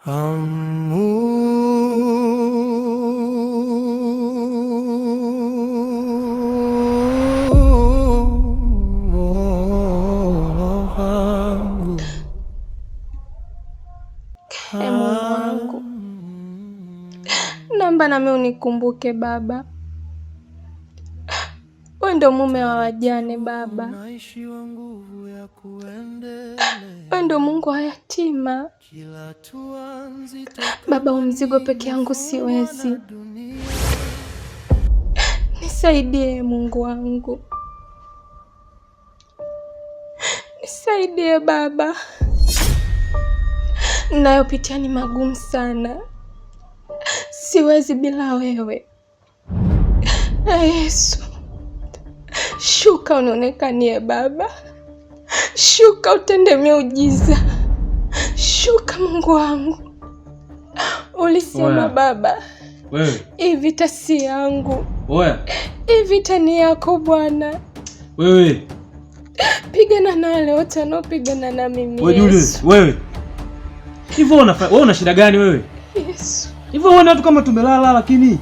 E Mungu wangu, naomba nami unikumbuke Baba. Wewe ndo mume wa wajane Baba, wewe ndo Mungu wa yatima Baba. Umzigo peke yangu siwezi, nisaidie Mungu wangu, nisaidie Baba. Nayopitia ni magumu sana, siwezi bila wewe. Yesu, shuka unionekanie Baba, shuka utende miujiza, shuka Mungu wangu. Ulisema Baba, hii vita si yangu, hii vita ni yako Bwana. Wewe pigana na wale wote wanaopigana na mimi. Wewe Julius, wewe hivyo wewe una shida gani wewe? Yesu. Hivyo wewe watu kama tumelala, lakini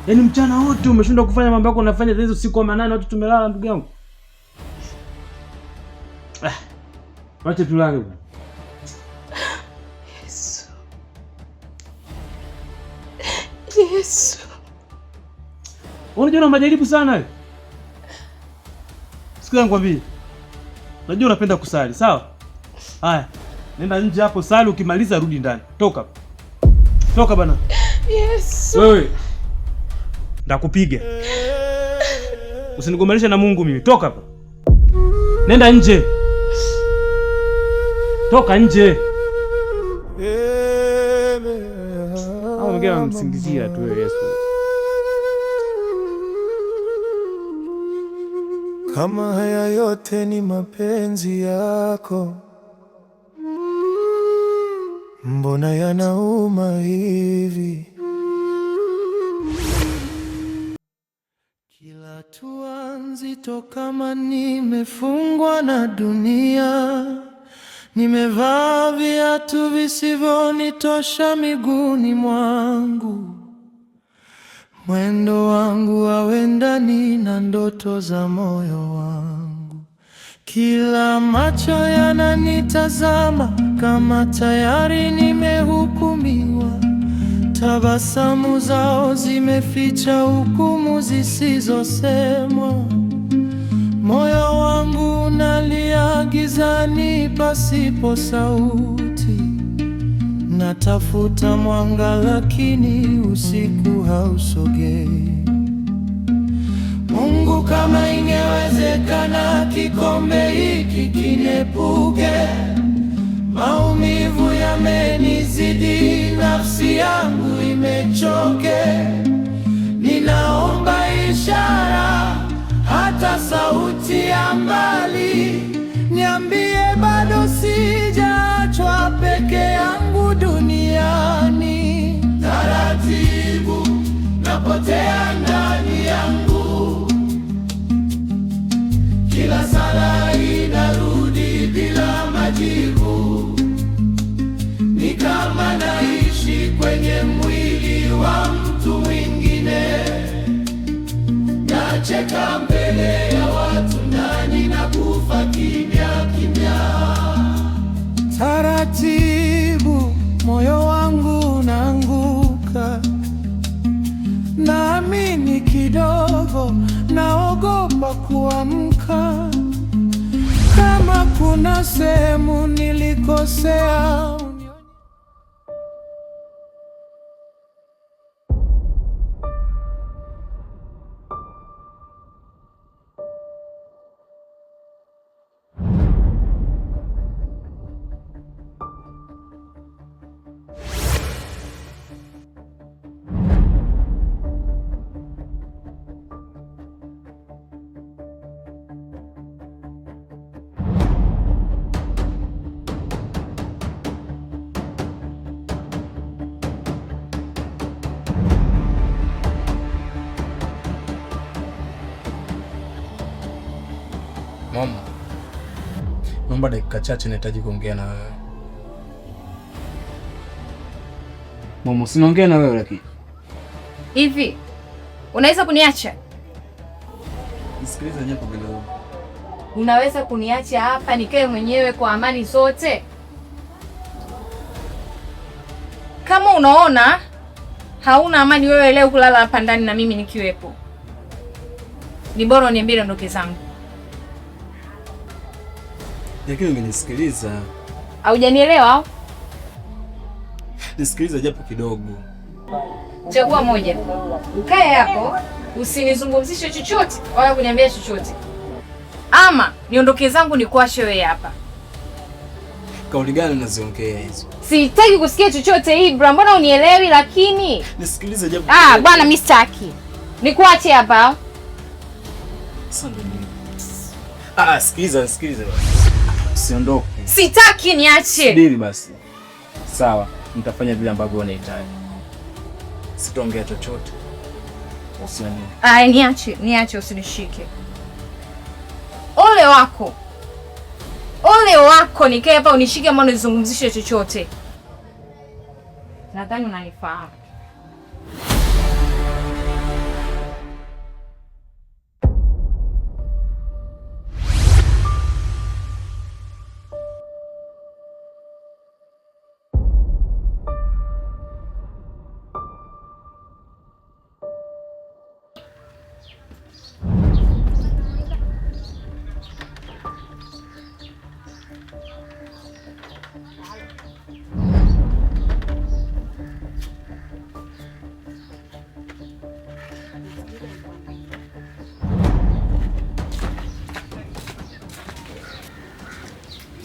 yaani mchana wote umeshindwa kufanya mambo yako unafanya hizo usiku wa manane watu tumelala ndugu yangu. Ah. Wacha tulale bwana. Yesu. Yesu. Unajua una majaribu sana wewe. Sikia nikwambie. Najua unapenda kusali, sawa? Haya. Nenda nje hapo sali, ukimaliza rudi ndani. Toka. Toka bana. Yesu. Wewe. Ndakupiga. Usinigombanishe na Mungu mimi. Toka hapa. Nenda nje. Toka nje. Hao wengine wanamsingizia tu Yesu. Kama haya yote ni mapenzi yako, mbona yanauma hivi? Kila hatua nzito kama nimefungwa na dunia, nimevaa viatu visivyonitosha miguuni mwangu. Mwendo wangu hauendani na ndoto za moyo wangu. Kila macho yananitazama kama tayari nimehukumiwa. Tabasamu zao zimeficha hukumu zisizosemwa. Moyo wangu unalia gizani pasipo sauti. Natafuta mwanga lakini usiku hausogei. Mungu, kama ingewezekana kikombe hiki kiniepuke. Maumivu yamenizidi, nafsi yangu imechoke. Ninaomba ishara, hata sauti ya mbali, niambie bado sijaachwa peke yangu duniani. Taratibu napotea ndani yangu, kila sala inarudi bila majibu. Ni kama naishi kwenye mwili wa mtu mwingine, nacheka mbele ya watu ndani na kufa kimya kimya. Taratibu moyo wangu unaanguka, naamini kidogo, naogopa kuamka. Kama kuna sehemu nilikosea. Mama, naomba dakika chache, nahitaji kuongea na wewe. Momo, sinaongea na wewe lakini. Hivi unaweza kuniacha? Nisikilize japo kidogo. Unaweza kuniacha hapa nikae mwenyewe kwa amani zote? Kama unaona hauna amani wewe leo kulala hapa ndani na mimi nikiwepo, ni bora uniambie niondoke zangu. Lakini umenisikiliza. Haujanielewa? Nisikilize japo kidogo. Chagua moja, ukae hapo usinizungumzishe chochote wala kuniambia chochote, ama niondoke zangu nikuache wewe hapa. Kauli gani unaziongea hizo? Sitaki kusikia chochote Ibra, mbona unielewi? Lakini nisikilize japo. Ah, bwana mimi sitaki. Nikuache hapa. Sasa ndio nini? Ah, sikiliza, sikiliza basi. Usiondoke. Sitaki, niache. Subiri basi. Sawa, nitafanya vile ambavyo unahitaji. Sitaongea chochote. Usioni. Ah, niache, niache, usinishike. Ole wako. Ole wako nikae hapa unishike ama unizungumzishe chochote. Nadhani unanifahamu.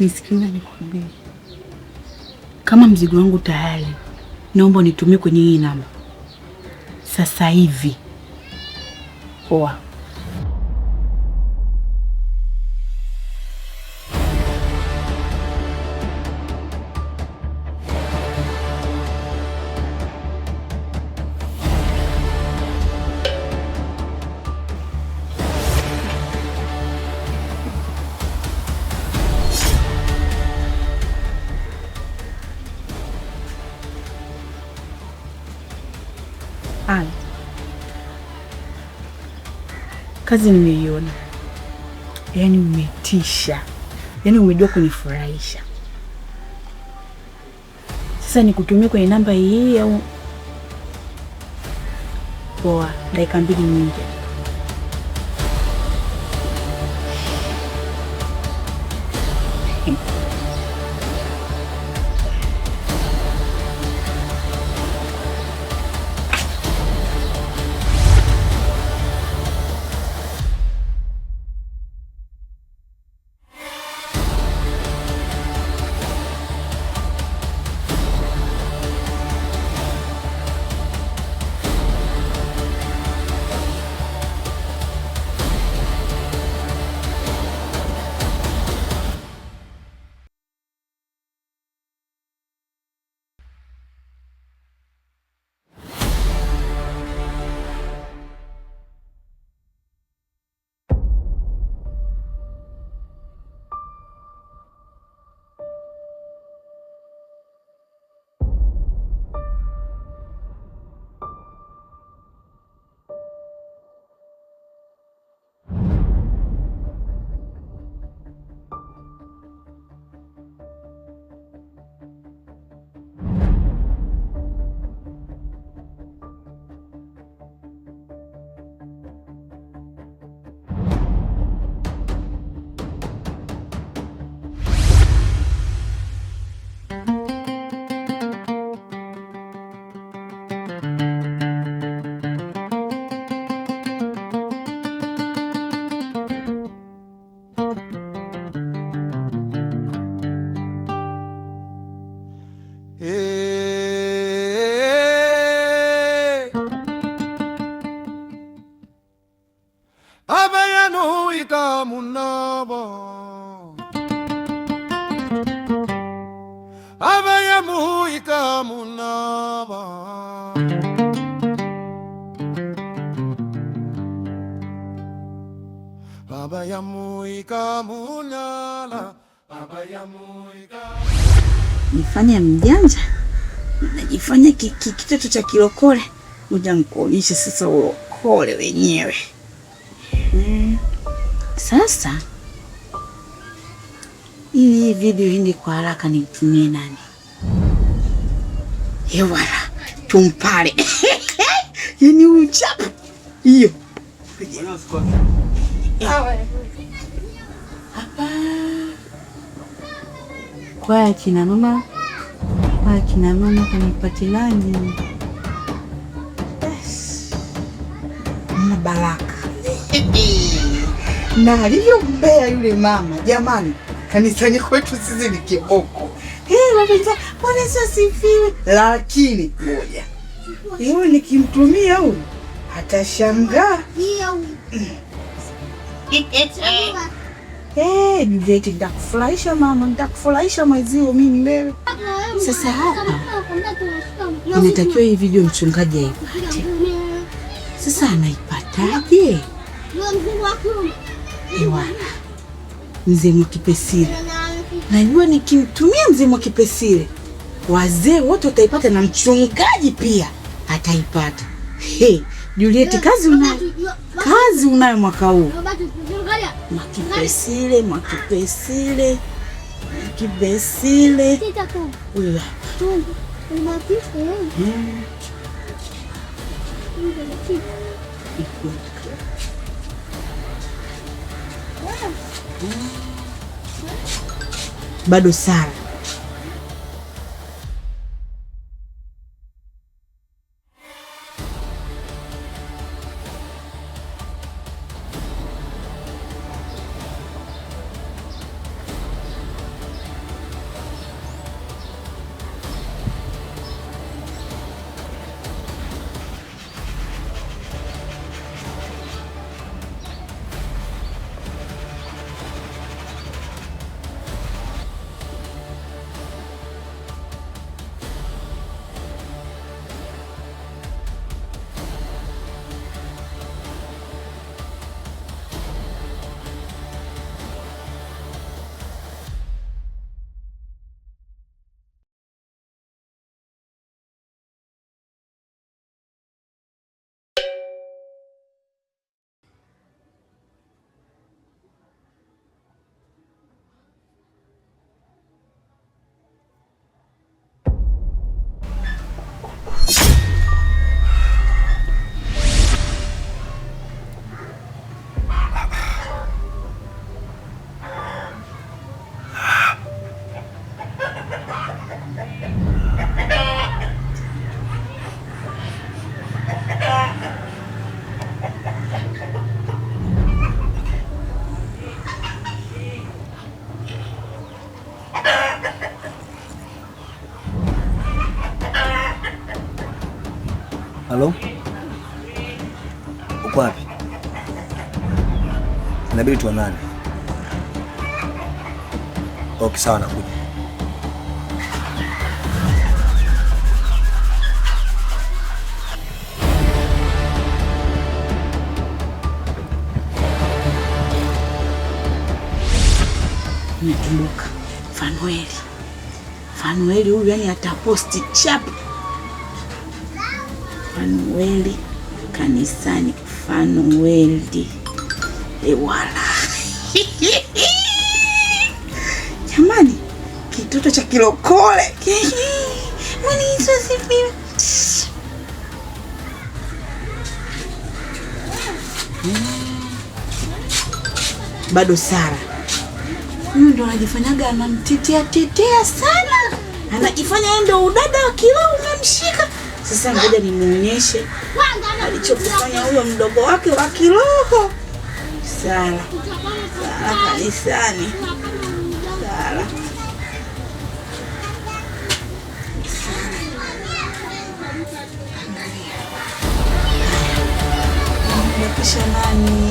Nisikilize nikwambie, kama mzigo wangu tayari, naomba unitumie kwenye hii namba sasa hivi. Poa. Kazi nimeiona, yaani umetisha, yaani umejua kunifurahisha. Sasa nikutumie kwenye namba hii au? Poa, dakika 2 nyingi. Nifanye mjanja, Unajifanya kitoto cha kilokole. Ngoja nikuonyeshe sasa ulokole wenyewe. Sasa ili video iende kwa haraka nimtumie nani? Ewala, tumpale. Yaani huyu chapu. Hiyo. Hapa. Kwa kina mama, kwa kina mama kanipate nani? Yes. Mama Baraka. Na alivyombea yule mama, jamani, kanisani kwetu sisi ni kiboko. Bwana Yesu asifiwe. Lakini ngoja, huyu nikimtumia huyu atashangaa. Juliet, nitakufurahisha mama, nitakufurahisha mwezio mimi leo. Sasa hapa inatakiwa hii video mchungaji aipate. Sasa anaipataje? Ewana, Mzee Mwakipesile. Najua nikimtumia Mzee Mwakipesile wazee wote wataipata na mchungaji pia ataipata. Hey, Juliet, kazi unayo. Kazi unayo mwaka huu. Mwakipesile, Mwakipesile, Mwakipesile. Huyu hapa. Bado Sara. Halo? Uko wapi? Inabidi tuonane. Okay, sawa, nakuja. Nimekumbuka. Fanueli. Fanueli huyu yani ataposti chap. Fanueli kanisani, Fanueli. Ewala. Jamani, kitoto cha kilokole. Bwana Yesu asifiwe. Bado Sara. Huyu ndo anajifanyaga anamtetea tetea sana. Anajifanya yeye ndo udada wa kiroho umemshika. Sasa ngoja nimuonyeshe alichokifanya huyo mdogo wake wa kiroho. Sara. Sara kanisani. Sara. Angalia. Nimekisha nani?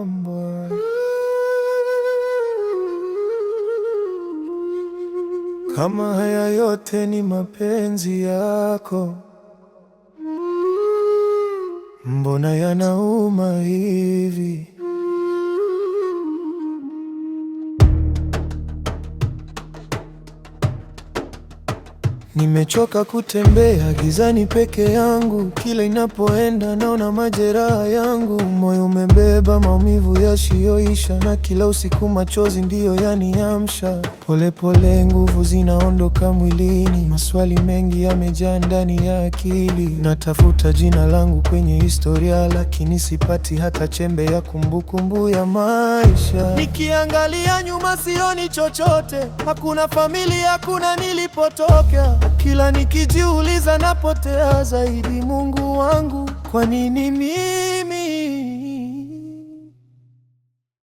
Mambo. Kama haya yote ni mapenzi yako, mbona yanauma hivi? Nimechoka kutembea gizani peke yangu, kila inapoenda naona majeraha yangu. Moyo umebeba maumivu yasiyoisha, na kila usiku machozi ndiyo yaniamsha. Polepole nguvu zinaondoka mwilini, maswali mengi yamejaa ndani ya akili. Natafuta jina langu kwenye historia, lakini sipati hata chembe ya kumbukumbu ya maisha. Nikiangalia nyuma sioni chochote, hakuna familia, hakuna nilipotoka. Kila nikijiuliza napotea zaidi. Mungu wangu, kwa nini mimi?